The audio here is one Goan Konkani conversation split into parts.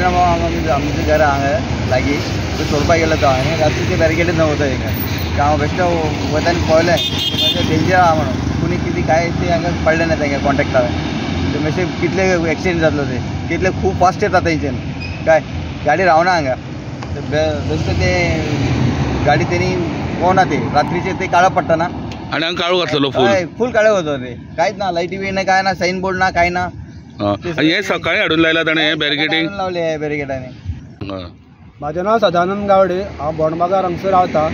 प्रुडेंटा हांगा आमच्या घरा हांगा लागीं तो सोडपाक गेलो तो हांवें रातचे बॅरिकेडींग वता हिंगा हांव बेश्टो वता आनी पळयलें मातशें डेंजर आहा म्हणून कोणी कितें काय ते हांगा पडलें ना तेंगे कॉन्टेक्ट हांवें ते मातशें कितले एक्सिडेंट जातलो ते कितले खूब फास्ट येता तेंच्यान काय गाडी रावना हांगा बेश्टे ते गाडी तेणी कोणा ते रात्रीचे ते काळो पडटा ना आनी हांगा काळो घातलेलो फूल फूल काळो होतो रे कांयच ना लायटी बी ना काय ना सायन बोर्ड ना काय ना. हे सकाळी हाडून लायला ताणें हे बॅरिकेडींग लावले बॅरिकेडांनी. म्हाजें नांव सदानंद गावडे, हांव बोंडबागार हांगसर रावता.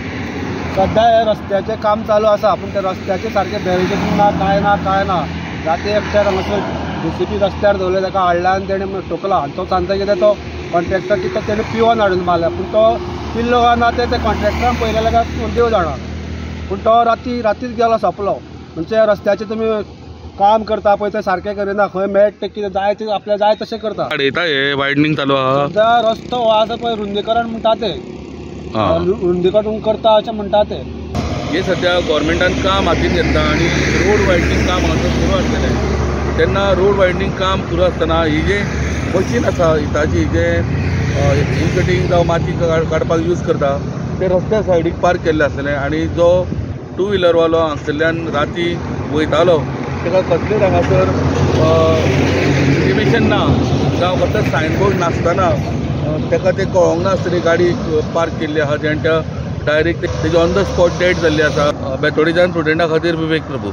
सद्या हे रस्त्याचें काम चालू आसा पूण त्या रस्त्याचें सारकें बॅरिकेडींग ना काय ना काय ना. राती एकट्यार हांगासर जेसीबी रस्त्यार दवरले ताका हाडला आनी तेणें ठोकला आनी तो सांगता कितें तो कॉन्ट्रॅक्टर कितें तेणें पिवन हाडून मारला पूण तो पिल्लो काय ना तें कॉन्ट्रॅक्टरान पळयलें जाल्यार देव जाणा. पूण तो राती रातीच गेलो सोंपलो. म्हणजे रस्त्याचें तुमी काम करता पळय तें सारकें करिना, खंय मेळटा कितें जाय तें आपल्याक जाय तशें करता. हे वायडनींग चालू आहा सद्या रस्तो हो आसा पळय रुंदीकरण म्हणटा ते रुंदीकरण करता अशें म्हणटा ते. हे सद्या गव्हर्मेंटान काम हातीन घेतलां आनी रोड वायडनींग काम हांगासर सुरू आसलेलें. तेन्ना रोड वायडनींग काम सुरू आसतना ही जे मशीन आसा इताची जे हिल कटींग जावं माती काडपाक यूज करता ते रस्त्या सायडीक पार्क केल्लें आसलेलें आनी जो टू व्हिलरवालो हांगसरल्यान राती वयतालो ताका कसलेच हांगासर इंटिमेशन ना जावं कसलेच सायनबोर्ड नासतना ताका तें कळोंक नासतली गाडी पार्क केल्ली आसा तेंच्या डायरेक्ट तेजी ऑन the spot date जाल्ली आसा. बेतोडेच्यान प्रुडेंटा खातीर विवेक प्रभू.